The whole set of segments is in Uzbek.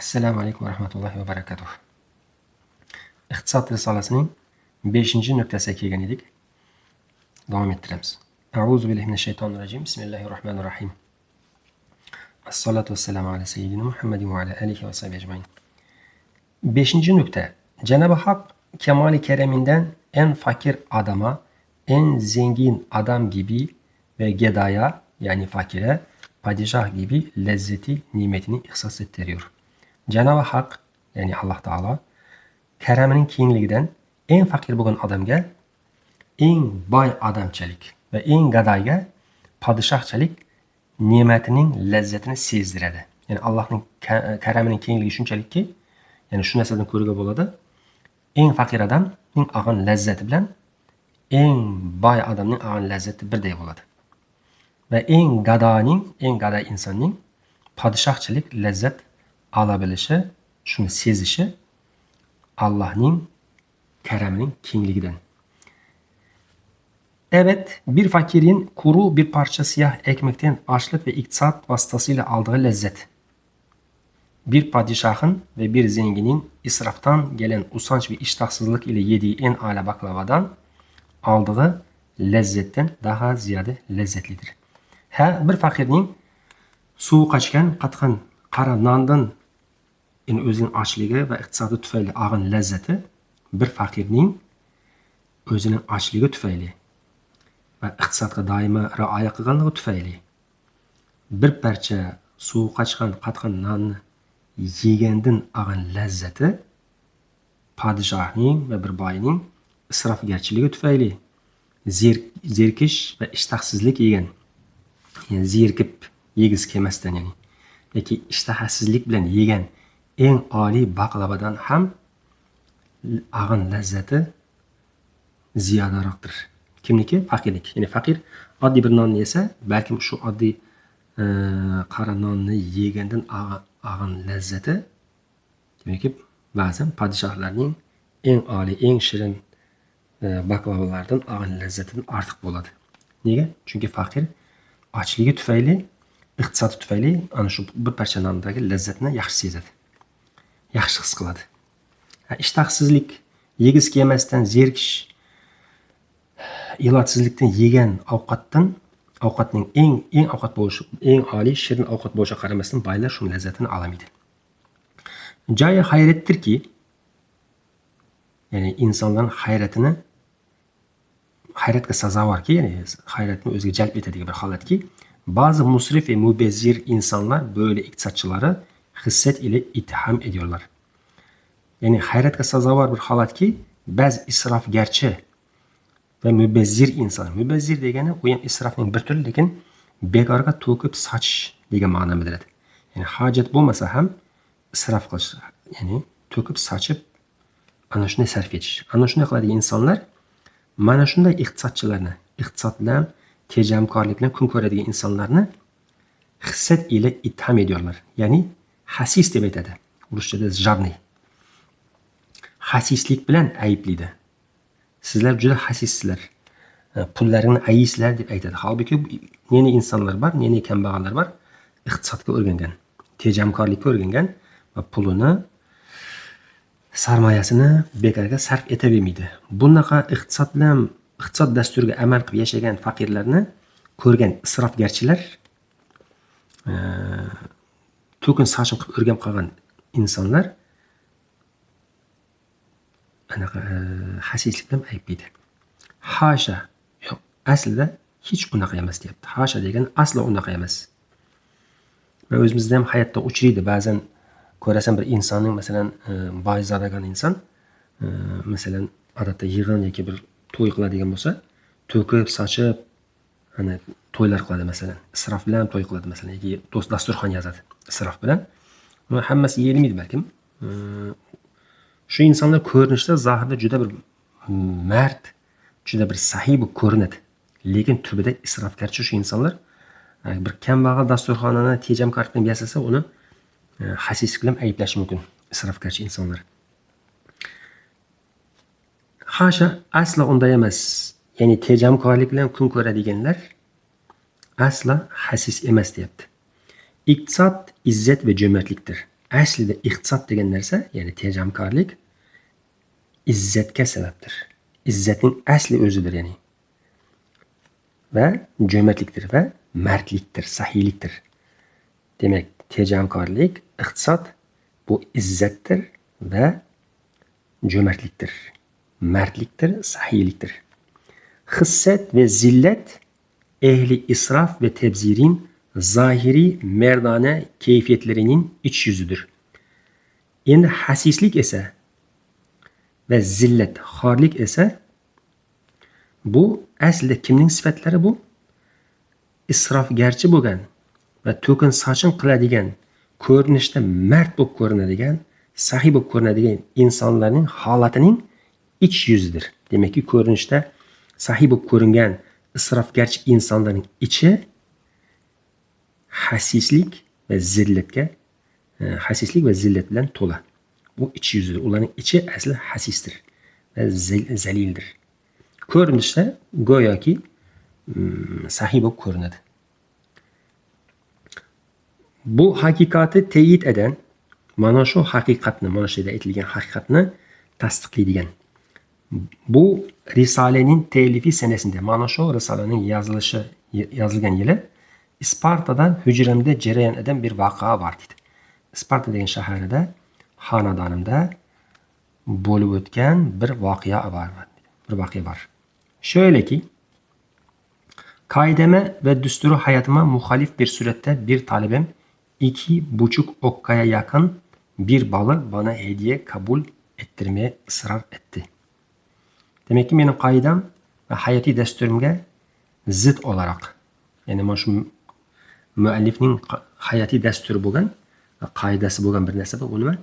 Assalomu alaykum va rahmatullohi va barakatuh. Iqtisod risolasining 5-nuqtasiga kelgan edik. Davom ettiramiz. A'uzu billahi minash shaytonir rojim. Bismillahir rohmanir rohim. Assalatu vassalamu ala sayyidina Muhammadin va ala alihi va sahbihi ecmaîn. 5. Nokta. Cenab-ı Hak kemali kereminden en fakir adama, en zengin adam gibi ve gedaya, yani fakire, padişah gibi lezzeti, nimetini ihsas ettiriyor. Cenab-ı Hak, yani Allah Teala, kereminin kengligidan eng faqir bo'lgan odamga eng boy odamchalik va eng gadoyga podshohchalik ne'matining lazzatini sezdiradi. Ya'ni Allohning karamining kengligi shunchalikki, ya'ni shu narsadan ko'ruga bo'ladi. Eng faqir odamning olgan lazzati bilan eng boy odamning olgan lazzati birdek bo'ladi. Va eng gadoning, eng gado insonning podshohchilik lazzat ola bilishi, shuni sezishi Allohning karamining kengligidan. Evet, bir fakirin kuru bir parça siyah ekmekten açlık ve iktisat vasıtasıyla aldığı lezzet, bir padişahın ve bir zenginin israftan gelen usanç ve iştahsızlık ile yediği en âlâ baklavadan aldığı lezzetten daha ziyade lezzetlidir. Ha, bir fakirning suvi qochgan, qatqan qora nondan, yani o'zining ochligi va iqtisodi tufayli olgan lazzati bir faqirning o'zining ochligi tufayli va iqtisodga doimo rioya qilganligi tufayli bir parcha suvi qochgan, qatqan nonni yegandan olgan lazzati podshohning va bir boyning isrofgarchiligi tufayli zerkish va ishtahsizlik yegan, ya'ni zerikib yegisi kelmasdan, ya'ni yoki ishtahasizlik bilan yegan eng oliy baklavadan ham olgan lazzati ziyodaroqdir. Kimniki? Faqirniki. Ya'ni faqir oddiy bir nonni yesa, balkim shu oddiy qora nonni yegandan olgan lazzati demakki ba'zan podshohlarning eng oliy, eng shirin baklavalardan olgan lazzatidan ortiq bo'ladi. Nega? Chunki faqir ochligi tufayli, iqtisodi tufayli ana shu bir parcha nondagi lazzatni yaxshi sezadi, yaxshi his qiladi. Ishtahsizlik, yegisi kelmasdan zerikish, ilojsizlikdan yegan ovqatdan, ovqatning eng ovqat bo'lishi, eng oliy shirin ovqat bo'lishiga qaramasdan boylar shu lazzatini ololmaydi. Joyi hayratdirki, ya'ni insonlarning hayratini, hayratga sazovorki, ya'ni hayratni o'ziga jalb etadigan bir holatki, bazı musrif ve mübezzir insanlar böyle iktisatçıları hisset ile ittiham ediyorlar. Ya'ni hayratga sazovor bir holatki, ba'zi isrofgarchi va mubazzir inson. Mubazzir degani u ham isrofning bir turi, lekin bekorga to'kib sochish degan ma'no bildiradi. Ya'ni hojat bo'lmasa ham isrof qilish, ya'ni to'kib sochib ana shunday sarf etish. Ana shunday qiladigan insonlar mana shunday iqtisodchilarni, iqtisod bilan, tejamkorlik bilan kun ko'radigan insonlarni hissat ila ittiham ediyorlar. Ya'ni hasis deb aytadi. Ruschada жадный. Hasislik bilan ayblaydi. Sizlar juda hasissizlar. Pullaringni ayaysizlar deb aytadi. Holbuki neni insonlar bor, neni kambag'allar bor, iqtisodga o'rgangan, tejamkorlikka o'rgangan va pulini, sarmoyasini bekorga sarf etavermaydi. Bunaqa iqtisod bilan, iqtisod dasturiga amal qilib yashagan faqirlarni ko'rgan isrofgarchilar, to'kin sochin qilib o'rganib qolgan insonlar anaqa hasislik bilan ayblaydi. Hasha, yo'q, aslida hech unaqa emas deyapti. Hasha degani aslo unaqa emas. Va o'zimizda ham hayotda uchraydi. Ba'zan ko'rasan bir insonning, masalan, boyzodagan inson, masalan, odatda yig'in yoki bir to'y qiladigan bo'lsa, to'kib, sochib, ana to'ylar qiladi masalan, isrof bilan to'y qiladi masalan, yoki do'st dasturxon yozadi isrof bilan. Buni hammasi yeyilmaydi balkim. Shu insonlar ko'rinishda, zohirda juda bir mard, juda bir sahiy bo'lib ko'rinadi. Lekin tubida isrofgarchi shu insonlar bir kambag'al dasturxonani tejamkorlik bilan yasasa, uni hasislik bilan ayblash mumkin isrofgarchi insonlar. Hasha, aslo unday emas. Ya'ni tejamkorlik bilan kun ko'radiganlar aslo hasis emas deyapti. Iqtisod izzat va jo'mardlikdir. Aslida iqtisod degan narsa, ya'ni tejamkorlik izzatga sababdir. Izzatning asli o'zidir, ya'ni. Va jo'mardlikdir va mardlikdir, sahiylikdir. Demak, tejamkorlik, iqtisod bu izzatdir va jo'mardlikdir, mardlikdir, sahiylikdir. Xisset ve zillet ehli israf ve tebzirin zahiri merdane keyfiyetlerinin iç yüzüdür. Endi hasislik esa va zillat, xorlik esa bu aslida kimning sifatlari bu? Isrofgarchi bo'lgan va to'kin sochin qiladigan, ko'rinishda mard bo'lib ko'rinadigan, saxiy bo'lib ko'rinadigan insonlarning holatining ich yuzidir. Demakki, ko'rinishda saxiy bo'lib ko'ringan isrofgarchi insonlarning ichi hasislik va zillatga, hasislik va zillat bilan to'la. Bu ich yuzidir. Ularning ichi asli hasisdir va zalildir. Ko'rinishda go'yoki saxiy bo'lib ko'rinadi. Bu haqiqati teyit eden, mana shu haqiqatni, mana shu yerda aytilgan haqiqatni tasdiqlaydigan. Bu risalening telifi senesinde, mana shu risalening yozilishi, yozilgan yili Ispartada hücremde cereyan eden bir vaka var dedi. Isparta degan shaharida, xonadonimda bo'lib o'tgan bir voqea bor. Bir voqea bor. Şöyle ki, kaideme ve düsturu hayatıma muhalif bir surette bir talebem 2,5 okkaya yakın bir balı bana hediye kabul ettirmeye ısrar etti. Demek ki benim kaidem ve hayati dasturimga zid olarak, ya'ni mana shu muallifning hayotiy dasturi bo'lgan va qoidasi bo'lgan bir narsa bu nima?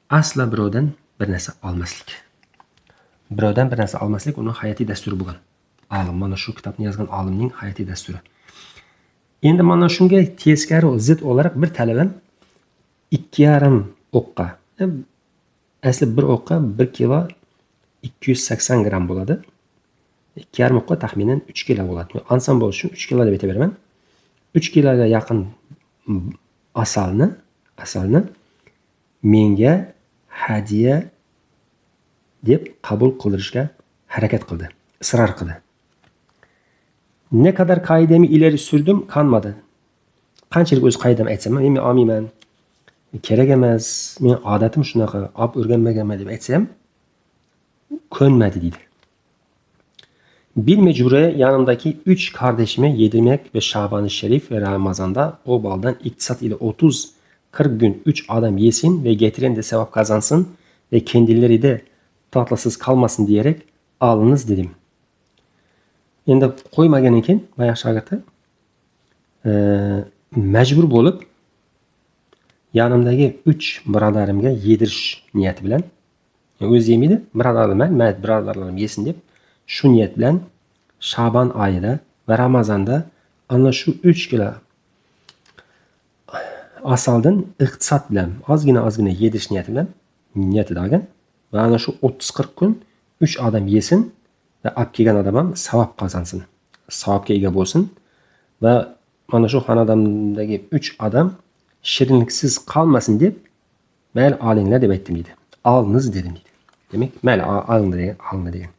Aslo birovdan bir narsa olmaslik. Birovdan bir narsa olmaslik uni hayotiy dasturi bo'lgan. Olim, mana shu kitobni yozgan olimning hayotiy dasturi. Endi mana shunga teskari zid olarak bir talabam 2,5 o'qqa, asli bir o'qqa 1 kilo 280 gramm bo'ladi. 2,5 o'qqa taxminan 3 kilo bo'ladi. Oson bo'lishi uchun 3 kilo deb aytaveraman. 3 kiloga yaqin asalni menga hadiya deb qabul qildirishga harakat qildi, isror qildi. Ne kadar kaidemi ileri sürdüm kanmadı. Qanchalik o'z qoidamni aytsam, men olmayman, kerak emas, men odatim shunaqa, olib o'rganmaganman deb aytsam, ko'nmadi deydi. Bir mecbure yanımdaki 3 kardeşime yedirmek ve Şaban-ı Şerif ve Ramazan'da o baldan iktisat ile 30-40 gün 3 adam yesin ve getiren de sevap kazansın ve kendileri de tatlısız kalmasın diyerek alınız dedim. Endi qo'ymagan ekan boyagi shogirdi, majbur bo'lib yanımdagi 3 birodarimga yedirish niyati bilan, yani o'zi yemaydi, birodarlarim, mayli birodarlarim yesin deb shu niyat bilan Shabon oyida va Ramazonda ana shu 3 kilo asaldan iqtisod bilan ozgina ozgina yedirish niyati bilan niyatida olgan va ana shu 30-40 kun 3 odam yesin va olib kelgan odam ham savob qozonsin, savobga ega bo'lsin va mana shu xonadondagi 3 odam shirinliksiz qolmasin deb mayli olinglar deb aytdim deydi. Oliniz dedim deydi. Demak, mayli olinglar degan, olinglar degan.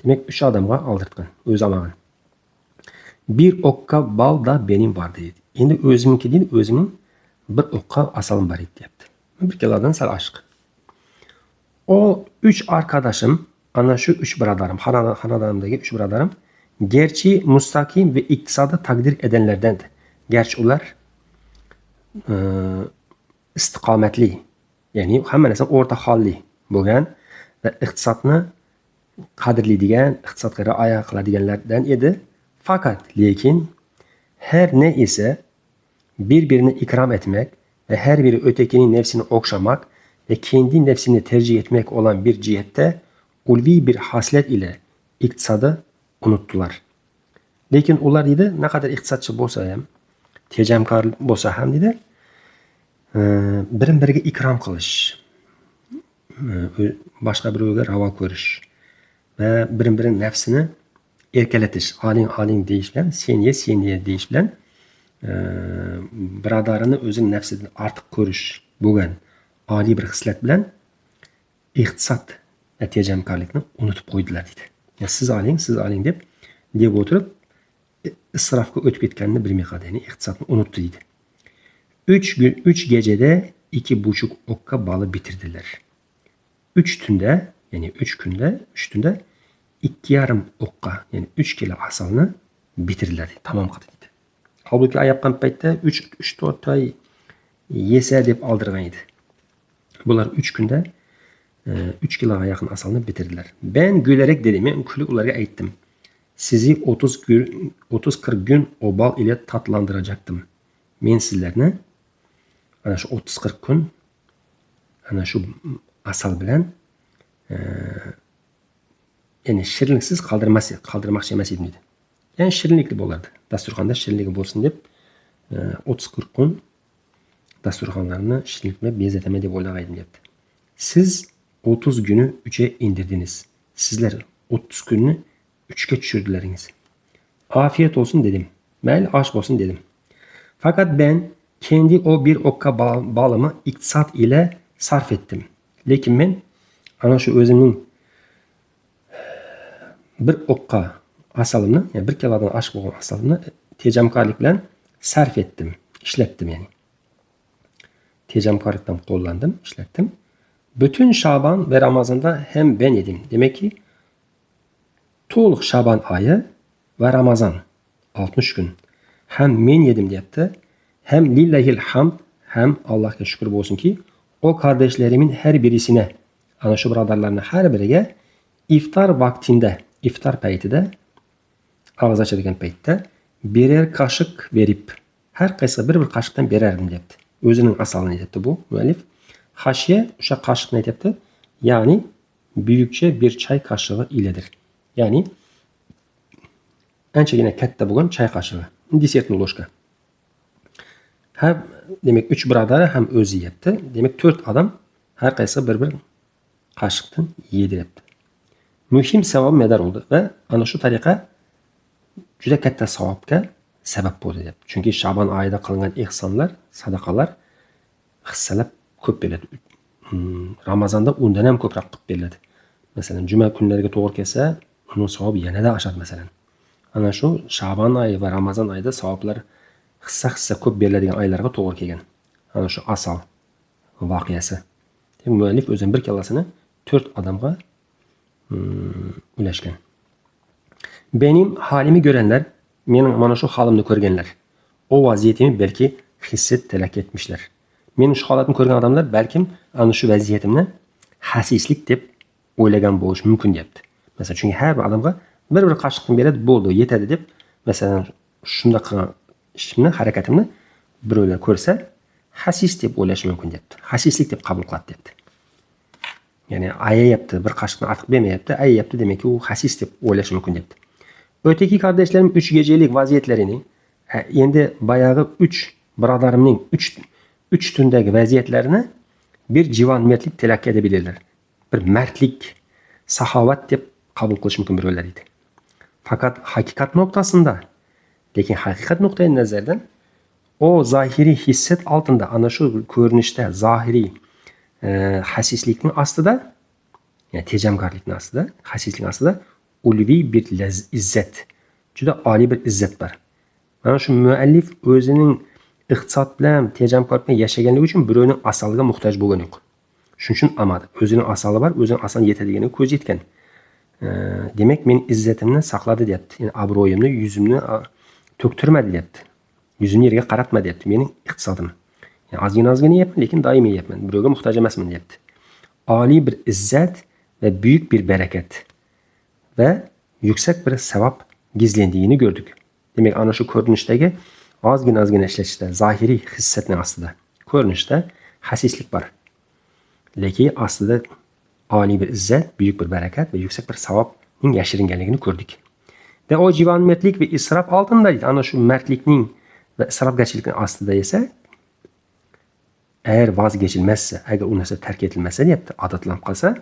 Demak, 3 odamga oldirtgan, o'zi olmagan. Bir o'qqa bal da benim var deydi. Endi o'zimniki deydi, o'zimning bir o'qqa asalim bor edi deyapti. 1 kilodan sal oshiq. O 3 arkadaşım, ana şu 3 birodarim, xonadonimdagi 3 birodarim, gerçi mustakim ve iktisada takdir edenlerdendi. Gerçi ular istiqomatli, ya'ni hamma narsa o'rta holli bo'lgan va iqtisodni qadrlaydigan, iqtisodga rioya qiladiganlardan edi. Fakat lekin her ne ise bir-birini ikram etmek ve her biri ötekinin nefsini okşamak ve kendi nefsini tercih etmek olan bir cihette ulvi bir haslet ile iktisadı unuttular. Lekin ular deydi, ne kadar iqtisodchi bo'lsa ham, tejamkor bo'lsa ham deydi, birin-biriga ikrom qilish, boshqa birovga ravo ko'rish va birin-birini nafsini erkalatish, oling oling deyish bilan, sen ye, sen ye deyish bilan, birodarini o'zini nafsidan ortiq ko'rish bo'lgan oliy bir xislat bilan iqtisod va tejamkorlikni unutib qo'ydilar deydi. Ya siz oling, siz oling deb o'tirib israfga o'tib ketganini bilmay qoldi, ya'ni iqtisodni unutdi deydi. 3 gün 3 gecede 2,5 okka balı bitirdiler. 3 tunda, ya'ni 3 kunda, 3 tunda 2,5 okka, ya'ni 3 kilo asalni bitirdilar, tamom qildi deydi. Holbuki ayapgan paytda 3-4 oy yesa deb oldirgan edi. Bular 3 kunda 3 kiloga yaqin asalni bitirdilar. Ben gülerek dedim, men kulib ularga aytdim. Sizi 30-40 gün o bal ile tatlandıracaktım. Men sizlarni ana shu 30-40 kun ana shu asal bilan ya'ni shirinliksiz qoldirmoqchi emas edim dedi. Ya'ni shirinlikli bo'lardi. Dasturxonda shirinligi bo'lsin deb 30-40 kun dasturxonlarni shirinlik bilan bezataman deb o'ylagan edim debdi. Siz 30 günü 3'e indirdiniz. Sizlar 30 kunni 3'ga tushirdilaringiz. Afiyet olsun dedim. Mayli aşk olsun dedim. Fakat ben kendi o bir okka balımı iktisat ile sarf ettim. Lekin men ana shu o'zimning bir okka asalimni, ya'ni bir kilodan oshiq bo'lgan asalimni tejamkorlik bilan sarf ettim, ishlatdim ya'ni. Tejamkorlikdan qo'llandim, ishlatdim. Bütün Şaban ve Ramazan'da hem ben yedim. Demek ki to'liq Şaban ayı va Ramazan 60 kun ham men yedim deyapti. Hem lillahil hamd, hem Allohga shukr bo'lsinki, o kardeşlerimin her birisine, ana shu birodarlarning har biriga iftar vaqtida, iftar paytida, og'iz ochadigan paytda birer qoshiq berib, har qaysi bir-bir qoshiqdan berardim deyapti. O'zining asalini aytyapti bu muallif. Haşiye o'sha qoshiqni aytyapti. Ya'ni buyukcha bir chay qoshiqi iledir. Ya'ni anchagina katta bo'lgan chay qoshiqi, desertni ложка. Ha, demak 3 birodari ham o'zi yeyapti. Demak 4 odam har qaysi bir-bir qoshiqdan yediryapti. Muhim savob madar bo'ldi va ana shu tariqa juda katta savobga sabab bo'ldi deyapti. Chunki Shabon oyida qilingan ihsonlar, sadaqalar hissalab ko'p beriladi. Ramazonda undan ham ko'proq qilib beriladi. Masalan, juma kunlariga to'g'ri kelsa, uning savobi yanada oshadi masalan. Ana shu Shabon oyi va Ramazon oyida savoblar hissa-hissa ko'p beriladigan oylarga to'g'ri kelgan. Ana shu asal voqeasi. Demak, muallif o'zining bir kallasini 4 odamga ulashgan. Benim halimi görenler, mening mana shu holimni ko'rganlar, o vaziyetimi belki hisset telak etmişler. Mening shu holatimni ko'rgan odamlar balkim ana shu vaziyatimni hasislik deb o'ylagan bo'lishi mumkin deyapti. Masalan, chunki har bir odamga bir-bir qoshiqdan beradi, bo'ldi, yetadi deb, masalan, shunda qilgan ishimni, harakatimni birovlar ko'rsa, hasis deb o'ylashi mumkin deyapti. Hasislik deb qabul qiladi deyapti. Ya'ni ayayapti, bir qoshiqdan ortiq bermayapti, ayayapti, demak u hasis deb o'ylashi mumkin deyapti. Öteki kardeşlerim 3 gecelik vaziyetlerini, endi bayag'i 3 birodarimning 3 tundagi vaziyatlarini bir civanmertlik telakki edebilirler. Bir mardlik, saxovat deb qabul qilish mumkin birovlar deydi. Fakat hakikat noktasında, lekin haqiqat nuqtai nazardan o zahiri hisset altında, ana shu ko'rinishda zahiriy hasislikning ostida, ya'ni tejamkorlikning ostida, hasislikning ostida ulviy bir izzat, juda oliy bir izzat bor. Mana shu muallif o'zining iqtisod bilan, tejamkorlik bilan yashaganligi uchun birovning asaliga muhtoj bo'lgani yo'q. Shuning uchun amadi. O'zining asali bor, o'zining asali yetadiganiga ko'z yetgan. Demak, men izzatimni saqladi deyapti. Ya'ni obro'yimni, yuzimni to'ktirmadi deyapti. Yuzimni yerga qaratma deyapti. Mening iqtisodim. Ya'ni ozgina ozgina yeyapman, lekin doimiy yeyapman. Birovga muhtoj emasman deyapti. Oliy bir izzat va buyuk bir barakat va yuksak bir savob gizlendigini ko'rdik. Demak, ana shu ko'rinishdagi ozgina ozgina ishlatishda, zahiriy hissatning ostida ko'rinishda hasislik bor. Lekin aslida oliy bir izzat, buyuk bir barakat va yuksak bir savobning yashiringanligini ko'rdik. Va o jivanmertlik va isrof altında deydi. Ana shu mardlikning va isrofgarchilikning ostida esa agar vozgechilmasa, agar u narsa tark etilmasa deyapti, odatlanib qolsa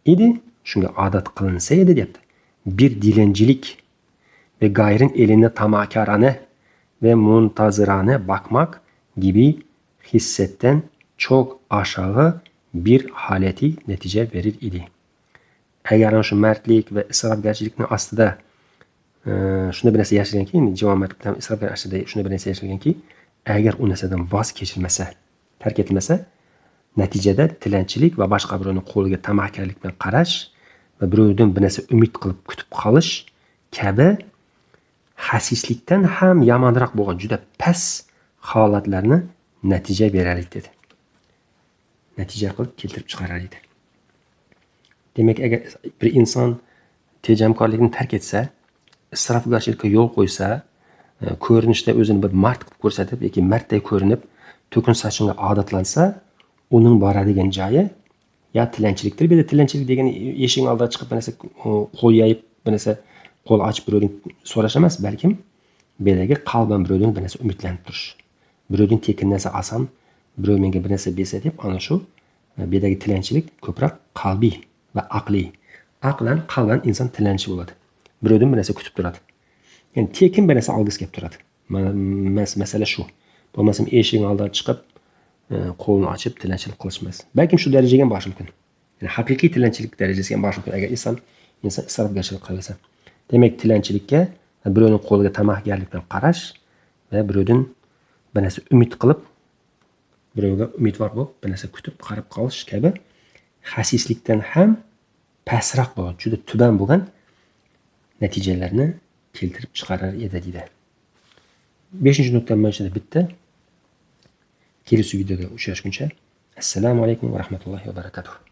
edi, shunga odat qilinsa edi deyapti. Bir dilencilik ve gayrın elini tamakarane ve muntazirane bakmak gibi hissetten Çok aşağı bir holati natija verir idi. Agar ana shu mardlik va isrofgarchilikni ostida shunda bir narsa yashirilganki, endi javonmardlik bilan isrofgar ostida shunda bir narsa yashirilganki, agar u narsadan voz kechilmasa, tark etilmasa, natijada tilanchilik va boshqa birovning qo'liga tamahkarlik bilan qarash va birovdan bir narsa umid qilib kutib qolish kabi xasislikdan ham yomonroq bo'lgan juda past holatlarni natija berar edi dedi. Natija qilib keltirib chiqarar edi. Demak, agar bir inson tejamkorlikni tark etsa, isrofgarchilikka yo'l qo'ysa, ko'rinishda o'zini bir mard qilib ko'rsatib yoki mardday ko'rinib, to'kin sachinga odatlansa, uning boradigan joyi ya tilanchilikdir. Bu yerda tilanchilik degani eshik oldiga chiqib bir narsa qo'l yayib, bir narsa qo'l ochib birovdan so'rash emas, balkim bu yerdagi qalban birovdan bir narsa umidlanib turish. Birovdan tekin narsa olsam, birov menga bir narsa bersa deb ana shu bu yerdagi tilanchilik ko'proq qalbiy va aqliy. Aqlan, qalban inson tilanchi bo'ladi. Birovdan bir narsa kutib turadi. Ya'ni tekin bir narsa olgisi kelib turadi. Mana masala shu. Bo'lmasam eshik oldiga chiqib, qo'lini ochib tilanchilik qilish emas. Balkim shu darajaga ham borish mumkin. Ya'ni haqiqiy tilanchilik darajasiga ham borish mumkin agar inson isrofgarchilik qilsa. Demak, tilanchilikka birovning qo'liga tamahgarlik bilan qarash va birovdan bir narsa umid qilib, birovga umidvor bo'lib, bir narsa kutib qarab qolish kabi xasislikdan ham pastroq bo'lgan, juda tuban bo'lgan natijalarni keltirib chiqarar edi deydi. 5-nuqta mana shunda bitta. Kelasi videoda uchrashguncha assalomu alaykum va rahmatullohi va barakatuh.